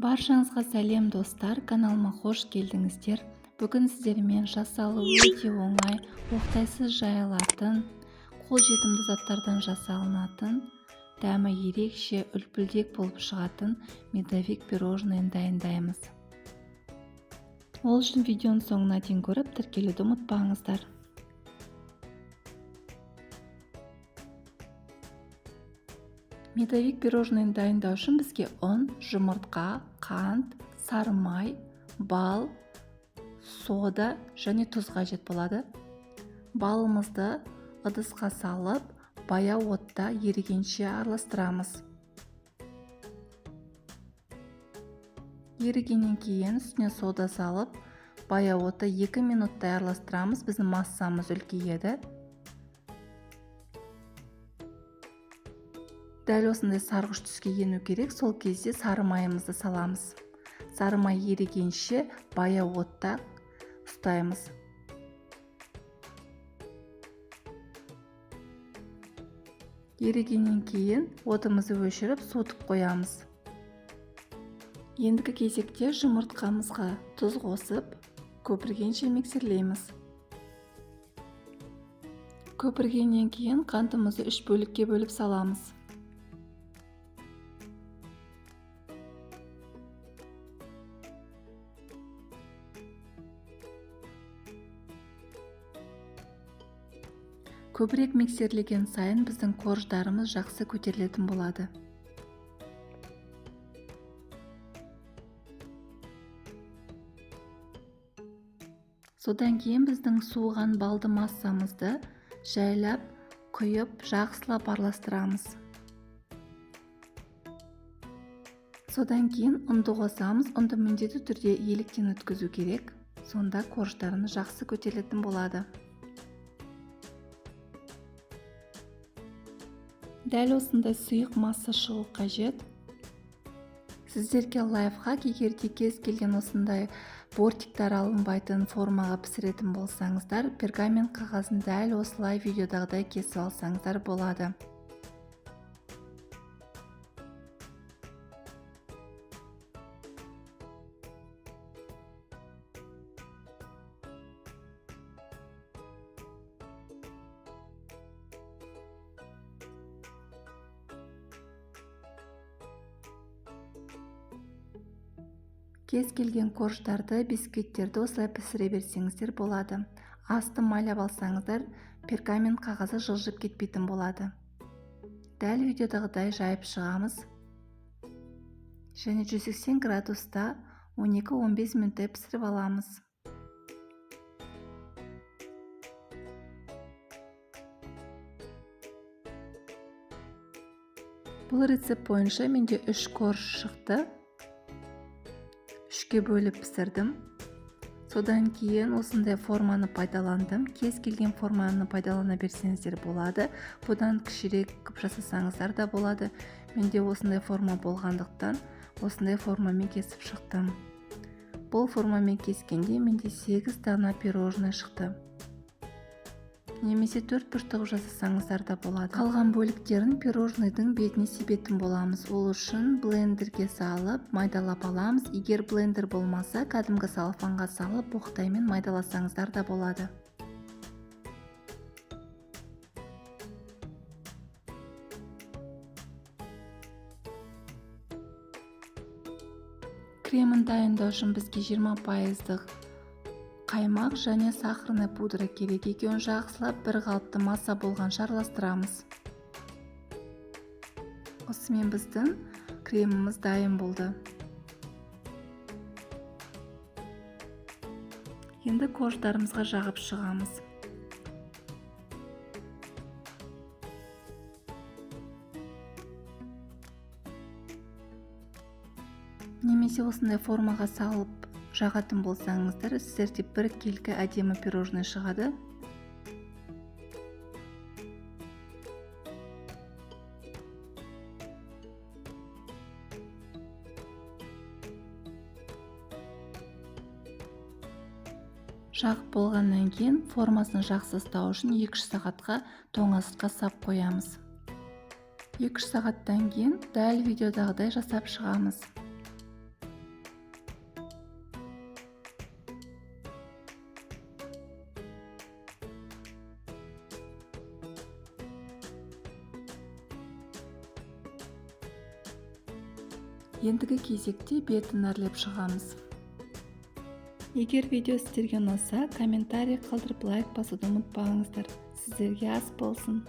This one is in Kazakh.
Баршаңызға сәлем достар, каналыма қош келдіңіздер. Бүгін сіздермен жасалуы өте оңай, оқтайсыз жайылатын, қолжетімді заттардан жасалынатын, дәмі ерекше үлпілдек болып шығатын медовик пирожныйын дайындаймыз. Ол үшін видеоның соңына дейін көріп, тіркелуді ұмытпаңыздар. Медовик пирожныйын дайындау үшін бізге ұн, жұмыртқа, қант, сары май, бал, сода және тұз қажет болады. Балымызды ыдысқа салып, баяу отта ерігенше араластырамыз. Ерігеннен кейін үстіне сода салып, баяу отта 2 минуттай араластырамыз. Біздің массамыз үлкейеді. Дәл осындай сарғыш түске ену керек, сол кезде сары майымызды саламыз. Сары май ерігенше баяу отта ұстаймыз. Ерігеннен кейін отымызды өшіріп, суытып қоямыз. Ендігі кезекте жұмыртқамызға тұз қосып, көпіргенше миксерлейміз. Көпіргеннен кейін қантымызды 3 бөлікке бөліп саламыз. Көбірек миксерлеген сайын біздің корждарымыз жақсы көтерілетін болады. Содан кейін біздің суыған балды массамызды жайлап құйып, жақсылап араластырамыз. Содан кейін ұнды қосамыз. Ұнды міндетті түрде еліктен өткізу керек. Сонда корждарымыз жақсы көтерілетін болады. Дәл осындай сұйық масса шығу қажет. Сіздерге лайфхак, егер де кез келген осындай бортиктар алынбайтын формаға пісіретін болсаңыздар, пергамент қағазын дәл осылай видеодағыдай кесіп алсаңыздар болады. Кез келген корждарды, бисквиттерді осылай пісіре берсеңіздер болады. Асты майлап алсаңыздар, пергамент қағазы жылжып кетпейтін болады. Дәл видеодағыдай жайып шығамыз. Және 180 градуста 12-15 минуттай пісіріп аламыз. Бұл рецепт бойынша менде 3 корж шықты. 3-ке бөліп пісірдім. Содан кейін осындай форманы пайдаландым. Кез келген форманы пайдалана берсеңіздер болады. Бұдан кішірек қып жасасаңыздар да болады. Менде осындай форма болғандықтан осындай формамен кесіп шықтым. Бұл формамен кескенде менде 8 дана пирожное шықты. Немесе 4 бұрышты қылып жасасаңыздар да болады. Қалған бөліктерін пирожныйдың бетіне себетін боламыз. Ол үшін блендерге салып майдалап аламыз. Егер блендер болмаса, кәдімгі салафанға салып боқтаймен майдаласаңыздар да болады. Кремін дайындау үшін бізге 20% қаймақ және сахарная пудра керек. Екеуін жақсылап бір қалыпты масса болғанша араластырамыз. Осымен біздің креміміз дайын болды. Енді корждарымызға жағып шығамыз. Немесе осындай формаға салып жағатын болсаңыздар, сіздерде бір келкі әдемі пирожное шығады. Жағып болғаннан кейін формасын жақсы ұстау үшін 2-3 сағатқа тоңазытқышқа сап қоямыз. 2-3 сағаттан кейін дәл видеодағыдай жасап шығамыз. Ендігі кезекте бетін әрлеп шығамыз. Егер видео сіздерге ұнаса, комментарий қалдырып, лайк басуды ұмытпаңыздар. Сіздерге ас болсын!